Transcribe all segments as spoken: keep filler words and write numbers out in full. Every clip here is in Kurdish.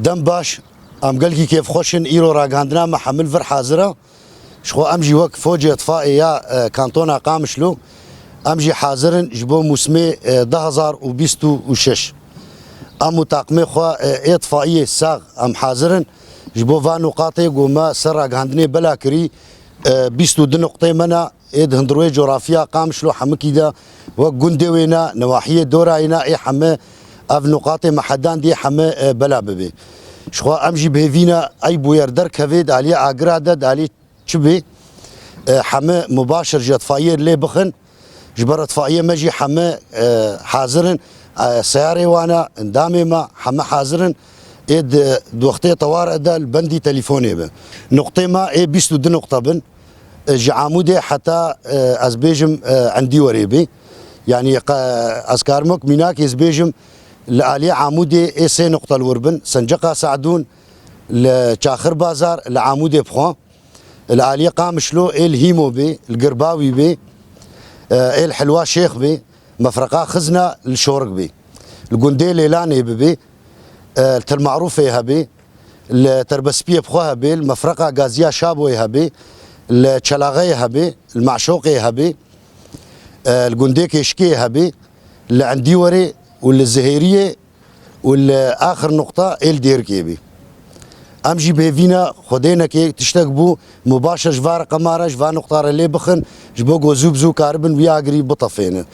Dem baş, em gelkî kêfxweş in, îro ragihandina me hemil vir hazir e. Ji xwe em jî wek focê itfaê ya, e, kantona Qamişlo, em jî hazir in ji bo mûsimê, e, du hazar û bîst û şeş. Em û taqimê xwe, e, ê itfaiyê sax em hazir in ji bo van nûqatê ku me ser ragihandinê bela kirî, e, bîst û du nuqtê me ne. Ê di hundirwê coğrafiya Qamişlo hemikî de wek gundê wê ne, newahiyê dorayê ne, ê heme ev nuqatê me hedan dê heme, e, bela bibê. Ji xwe em jî bi hêvî ne ey bûyer derkevê di aliyê agira de, di aliyê çi bê, e, heme mubaşir ji itfaiyê lê bixin. Ji ber itfaiyê me jî heme, e, hazir in. E, seyarê wan e, endamê me heme hazir in. Ê di, di wextê tewar e de li bendî telîfonê bin. Nuqtê me ê bîst û du nuqte bin. E, ji Amûdê heta, e, ez bêjim, e, Endîwerê bê. Yanî qe-, ez karim wek mînakê ez bêjim, li aliyê Amûdê ê sê nuqte li wir bin, Senceqa Se'dûn, li Çaxir Bazar, li Amûdê bixwe, li aliyê Qamişlo ê li Hîmo bê, li Girbawî bê, e, ê li Hilwa Şêx bê, mefreqa Xizna li Şorik bê. Li gundê Lêlanê bibê, e, li Til Marûfê hebê, li Terbespiyê bixwe hebê, li mefreqa Gaziya Şaboyê hebê, li Çelaxeyê hebê, li Maşoqê hebê, e, li gundê Kêşikê hebê, li Endîwerê û li Zihêriyê û li axir nuqta ê li Dêrikê bê. Em jî bi hêvî ne Xwedê neke tiştek bû, mubaşir ji va reqema re, ji va nuqta re lê bixin, ji bo ku zû bi zû karibin wî agirî bitefênin.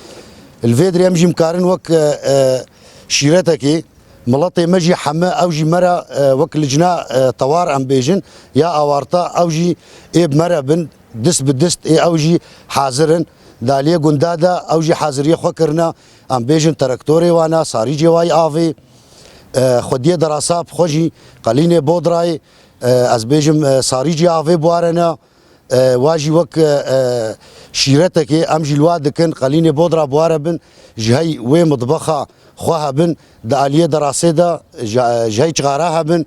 Li vê dirê em jî em karin wek, e, e, şîretekê, miletê me jî heme ew jî me re, e, wek licna, e, tewar em bêjin, ya awarta ew jî ê bi me re bin, dist bi dist ê ew jî hazir in. Di aliyê gunda de ew jî haziriyê xwe kirine, em bêjin teraktorê wan e, sarîcê wa yî avê, e, xwediyê derasa bi xwe jî qelînê Bodrayê, e, ez bêjim, e, sarîcê avê bi ware ne. E, wa jî wek, e, e, şîretekê em jî li wa dikin, qelînê Bodra bi ware bin, ji hey wê mitbexa xwe hebin, di aliyê derasê de ji, ji hey çixara hebin,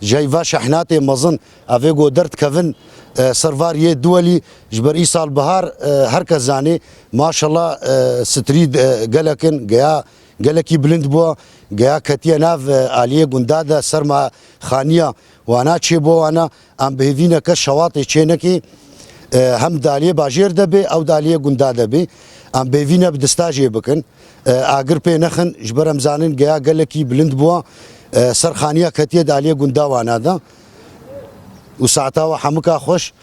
ji hey va şehnatê mezin, evê ku derdikevin, e, ser var yê duwelî, ji ber îsal bihar, e, her kes zanê, maşallah, e, strî, e, gelek in, geya gelekî bilind bû, geya ketiye nav, e, aliyê gunda de serma xaniya wana çê bo wana, em bi hêvî ne kes şewatê çê nekê, e, hem di aliyê bajêr de bê, ew di aliyê gunda de bê. Em bi hêvî ne bi dista jê bikin. E, agir pê nexin, ji ber em zanin geya gelekî bilind bû, e, ser xaniya ketiye di aliyê gunda wana de. Û saeta we hemika xweş.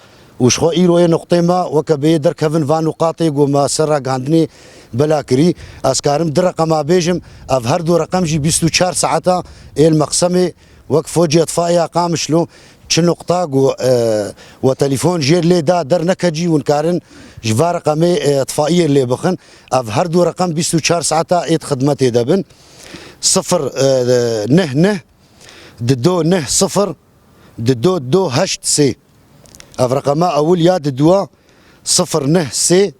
Û ji xwe îro yê nuqtê me weke bê derkevin van nûqatê ku me ser ragihandinê bela kirî. Ez karim du reqema bêjim, ev her du reqem jî bîst û çar saeta ê li Mexsemê wek focê itfaî ya Qamişlo çi nuqta ku, e, we telîfon jêr lê da derneke cî hûn karin ji va reqemê, e, itfaîyê lê bixin. Ev her du reqem bîst û çar saeta ê di xidmetê de bin. Sifir, e, neh neh, dido neh sifir, dido do heşt sê. Ev reqema ewil ya diduwa, sifir neh sê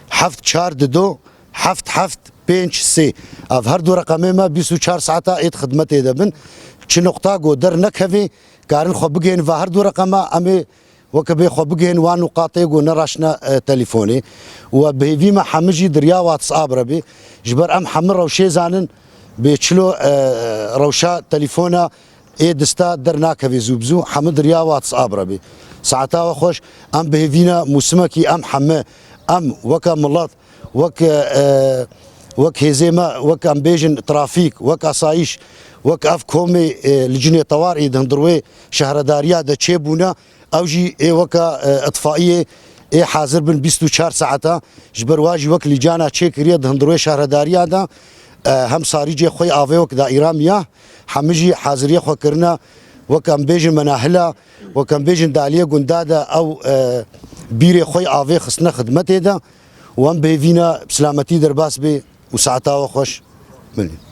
heft çar dido heft heft pênc sê. Ev her du reqemê me bîst û çar saeta ê di xidmetê de bin. Çi nuqta ku dernekevê, karin xwe bigihên va her du reqema, em ê weke bê xwe bigihên wan nûqatê ku neraşne, e, telîfonê. Û bi hêvî me hemî jî di riya WhatsApp re bê. Ji ber em hemî rewşê zanin, bê çilo, e, rewşa telîfona ê dista dernakevê zû bi zû, hemî di riya WhatsApp re bê. Saeta we xweş, em bi hêvî ne mûsimekî em heme, em weke milet, wek, e, wek hêzê me, wek em bêjin trafîk, wek asayîş, wek ev komê, e, licnê tewar ê di hundir wê şehredariya de çêbûne, ew jî ê weke, e, itfaiyê ê hazir bin bîst û çar saeta, ji ber wa jî wek lîcana çêkiriye di hundir wê şehredariya de, e, hem sarîcê xwe yê avê wek daîra miya, hemî jî haziriyê xwe kirine, wek em bêjin menahila, wek em bêjin di aliyê gunda de ew, e, bîrê xwe yê avê xistine xidmetê de û em bi hêvî ne bi silametî derbas bê û saeta we xweş. Belê.